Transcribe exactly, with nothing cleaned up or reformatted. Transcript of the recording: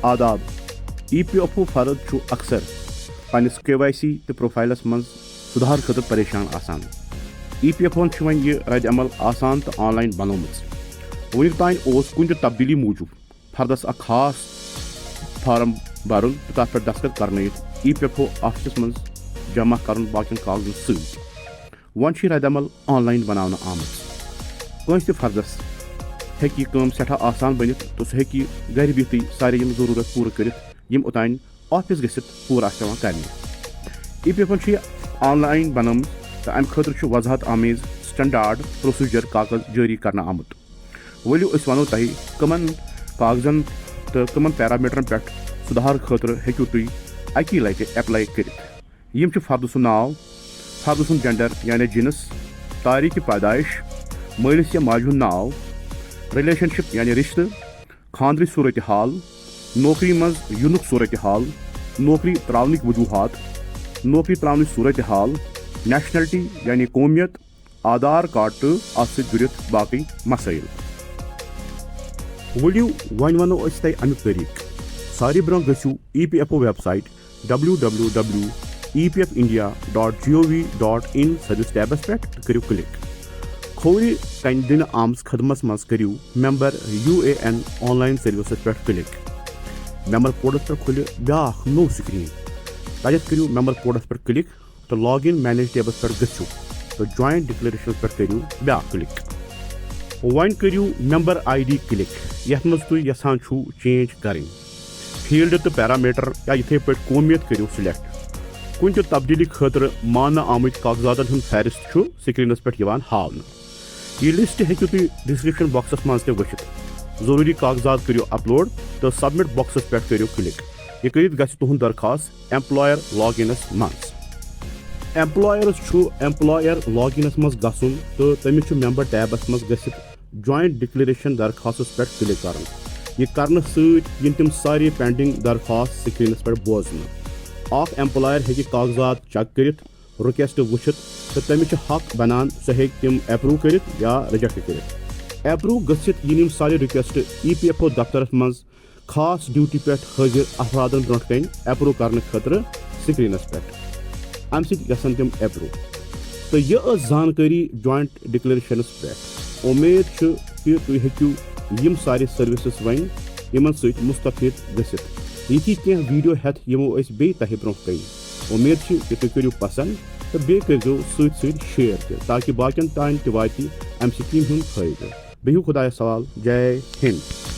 آداب۔ ای P F او فرد چھُ اکثر پننِس کے وائی سی تہٕ پروفائلس منٛز سُدھار خٲطرٕ پریشان آسان۔ ای پی ایف اوَن چھِ وۄنۍ یہِ رد عمل آسان تہٕ آن لائن بنٲومٕژ۔ وُنیُک تام اوس کُنہِ تہِ تبدیلی موٗجوٗب فردس اکھ خاص فارم بھرُن تہٕ تتھ پٮ۪ٹھ دستخط کرنٲوِتھ ای پی ایف او آفسس منٛز جمع کرُن باقین کاغذن سۭتۍ۔ وۄنۍ چھِ یہِ رد عمل آن لائن بناونہٕ آمٕژ۔ کٲنٛسہِ تہِ فردس ہیٚکہِ یہِ کٲم سٮ۪ٹھاہ آسان بٔنِتھ تہٕ سُہ ہیٚکہِ یہِ گرِ بِہتھٕے سارے یِم ضروٗرت پوٗرٕ کٔرِتھ، یِم اوٚتانۍ آفس گٔژھِتھ پوٗرٕ آسہِ پٮ۪وان کرنہِ۔ ای پی ایف اوَن چھِ یہِ آن لائن بنٲومٕژ تہٕ امہِ خٲطرٕ چھُ وضاحت آمیز سٹینڈارڈ پروسیجر کاغذ جٲری کرنہٕ آمُت۔ ؤلِو أسۍ ونو تۄہہِ کٕمن کاغذن تہٕ کٕمن پیرامیٹرن پٮ۪ٹھ سُدھار خٲطرٕ ہیٚکِو تُہۍ اکی لٹہِ اپلائی کٔرِتھ۔ یِم چھِ فردٕ سُنٛد ناو، فردٕ سُنٛد جینڈر یعنی جنس، تاریخ پیدائش، مٲلِس یا ماجہِ ہُنٛد ناو، ریلیشن شپ یعنی رشتہٕ، خانٛدرٕچ صورتحال، نوکری منٛز یِنُک صورتحال، نوکری ترٛاونٕکۍ وجوہات، نوکری ترٛاونٕچ صورتحال، نیشنلٹی یعنی قومیت، آدھار کارڈ تہٕ اتھ سۭتۍ جُڑِتھ باقٕے مسائل۔ ؤلِو وۄنۍ ونو أسۍ تۄہہِ امیُک طریقہٕ۔ ساروی برونٛہہ گٔژھِو E P F O website W W W E P F India dot G O V dot in service tabs پٮ۪ٹھ تہٕ کٔرِو کلک۔ کھوورِ کنہِ دِنہٕ آمژ خدمتس منٛز کٔرِو member U A N online services پٮ۪ٹھ کلک۔ ممبر پورٹلس پٮ۪ٹھ کھُلہِ بیاکھ نوٚو سکرین۔ تتٮ۪تھ کٔرِو ممبر پورٹلس پٮ۪ٹھ کلک تہٕ لاگ ان مینیج ٹیبس پٮ۪ٹھ گٔژھِو تہٕ جوائنٹ ڈکلیریشنس پٮ۪ٹھ کٔرِو بیاکھ کلک۔ وۄنۍ کٔرِو ممبر آئی ڈی کلک، یتھ منٛز تُہۍ یژھان چھِو چینج کرٕنۍ۔ فیلڈ تہٕ پیرامیٹر یا یِتھے پٲٹھۍ قومیت کٔرِو سلیکٹ۔ کُنہِ تہِ تبدیلی خٲطرٕ ماننہٕ آمٕتۍ کاغذاتن ہُنٛد فہرست چھُ سکرینس پٮ۪ٹھ یِوان ہاونہٕ۔ یہِ لسٹ ہیٚکِو تُہۍ ڈسکرپشن باکسس منٛز تہِ وٕچھِتھ۔ ضروٗری کاغذات کٔرِو اپلوڈ تہٕ سبمٹ باکسس پٮ۪ٹھ کٔرِو کلک۔ یہِ کٔرِتھ گژھِ تُہُنٛد درخواست ایمپلائر لاگ انس منٛز۔ ایمپلائرس چھُ ایمپلائر لاگ انس منٛز گژھُن تہٕ تٔمِس چھُ ممبر ٹیبس منٛز گٔژھِتھ جوائنٹ ڈکلیریشن درخواستس پٮ۪ٹھ کلک کرُن۔ یہِ کرنہٕ سۭتۍ یِن تِم سارے پینڈنگ درخواست سکرینس پٮ۪ٹھ بوزنہٕ۔ اکھ ایمپلائر ہیٚکہِ کاغذات چیک کٔرِتھ، ریکویسٹ وٕچھِتھ تہٕ تٔمِس چھُ حق بنان سُہ ہیٚکہِ تِم اپروو کٔرِتھ یا ریجیکٹ کٔرِتھ۔ اپروو گٔژھِتھ یِن یِم سارے ریکویسٹ ای پی ایف او دفترس منٛز خاص ڈیوٹی پٮ۪ٹھ حٲضِر افرادن برونٛٹھ کنہِ اپروو کرنہٕ خٲطرٕ سکرینس پٮ۪ٹھ۔ امہِ سۭتۍ گژھن تِم اپروو۔ تہٕ یہِ ٲس زانکٲری جوائنٹ ڈکلیریشنس پٮ۪ٹھ۔ امید چھِ کہِ تُہۍ ہیٚکِو یِم سارے سروسز وۄنۍ یِمن سۭتۍ مستفید گٔژھِتھ۔ یِتھی کینٛہہ ویڈیو ہٮ۪تھ یِمو أسۍ بیٚیہِ تۄہہِ برونٛہہ کنہِ۔ امید چھِ کہِ تُہۍ کٔرِو پسند تہٕ بیٚیہِ کٔرۍزیو سۭتۍ سۭتۍ شیئر تہِ، تاکہِ باقین تام تہِ واتہِ امہِ سکیٖم ہُنٛد فٲیدٕ۔ بِہِو خۄدایس حوال۔ جے ہند۔